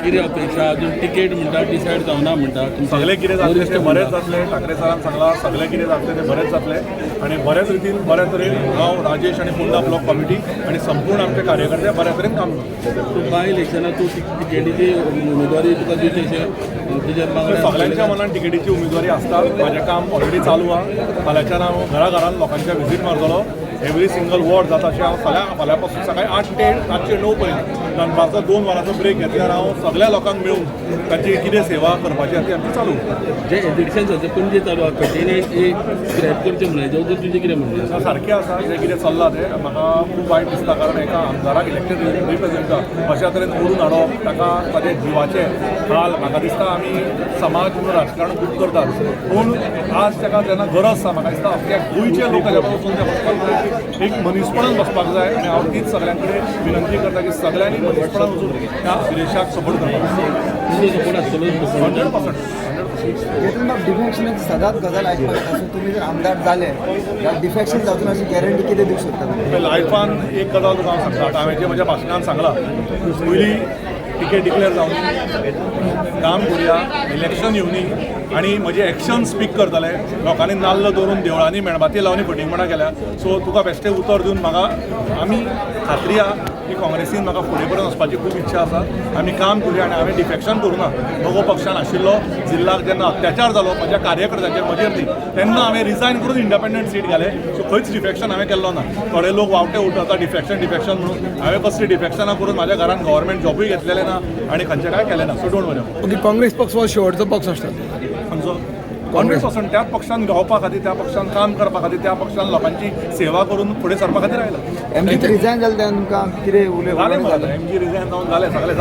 कितें अपेक्षा? अजून तिकेट म्हणटा डिसायड जावना म्हणटा. सगळें कितें जातलें तें बरेंच जातलें. ठाकरे सरान सांगलां, सगळें कितें जातलें तें बरेंच जातलें आनी बऱ्याच रितीन, बऱ्या तरेन हांव, राजेश आनी फोंडा ब्लॉक कमिटी आनी संपूर्ण आमचे कार्यकर्ते बऱ्या तरेन काम करतात. तूं बाय इलेक्शनाक तूं तिकेटीची उमेदवारी तुका दिवची अशें तुज्या मागण्या? सगळ्यांच्या मनान तिकेटीची उमेदवारी आसता. म्हाजें काम ऑलरेडी चालू आहा. फाल्यांच्यान हांव घरा घरान लोकांच्या विजीट मारतलो. एवरी सिंगल वॉर्ड जाता अशें हांव फाल्यां, फाल्यां पासून सकाळी 8 ते रातचे 9 पर्यंत दनपारचो 2 वरांचो ब्रेक घेतल्यार हांव सगळ्या लोकांक मेळून तांची कितें सेवा करपाची आसा ती आमची चालू उरता. जे एजिटेशन सद्या पणजे चालू आसा, पेटीने स्क्रॅप करचें म्हणून, हेज्या बद्दल तुजें कितें म्हणणें आसा? सारकें आसा. जें कितें चल्लां तें म्हाका खूब वायट दिसता, कारण एका आमदाराक, इलेक्टेड रिप्रेझेंटेटिव, अशा तरेन ओडून हाडप, ताका ताजे जिवाचे हाल, म्हाका दिसता आमी समाज म्हणून राजकारण खूब करतात, पूण आज ताका जेन्ना गरज आसा, म्हाका दिसता अख्ख्या गोंयचे लोक ताच्या बरोबर वचून ते बसपाक जाय, एक मनीसपणान बसपाक जाय. आनी हांव तीच सगळ्यां कडेन विनंती करता की सगळ्यांनी मनीसपणान वचून ह्या अखिलेशाक सपोर्ट करपाक जाय. तुजो सपोर्ट आसतलो? 100%. केतन बाब, डिफेक्शनाची सदांच गजाल आयकपाक येता. सो तुमी जर आमदार जाले जाल्यार डिफेक्शन जावचो अशी गॅरंटी कितें दिवंक शकता तुमी? लायफान एक गजाल तुका हांव सांगता. आतां हांवें जे म्हज्या भाशणान सांगलां, पयलीं तिकेट डिक्लेअर जावन काम करुया, इलेक्शन येवनी आनी म्हजे एक्शन स्पीक करतले. लोकांनी नाल्ल दवरून, देवळांनी मेणबाती लावन फटींगपणां केल्या. सो तुका बेश्टें उतर दिवन म्हाका, आमी खात्री आहा की काँग्रेसीन म्हाका फुडें पर्यंत वचपाची खूब इच्छा आसा. आमी काम करुया आनी हांवें डिफेक्शन करूं ना. मगो पक्षान आशिल्लो. जिल्लाक जेन्ना अत्याचार जालो म्हज्या कार्यकर्त्यांचेर, म्हजेर न्ही, तेन्ना हांवें रिजायन करून इंडिपेंडंट सीट घालें. सो खंयच डिफेक्शन हांवें केल्लो ना. थोडे लोक वावटे उठता डिफेक्शन डिफेक्शन म्हणून. हांवें कसली डिफेक्शनां करून म्हाज्या घरान गव्हर्मेंट जॉबूय घेतलेलें ना आनी खंयचें काय केलें ना. So don't worry. Okay, Congress पक्ष हो शेवटचो पक्ष आसता? खंयचो काँग्रेस पासून? त्याच पक्षान रावपा खातीर, त्या पक्षान काम करपा खातीर, त्या पक्षान लोकांची सेवा करून फुडें सरपा खातीर आयला. एमजी रिजायन जालें तेन्ना तुमकां कितें उलय जालें उलोवणें जालें? मरे, एमजी रिजायन जावन जालें सगळें.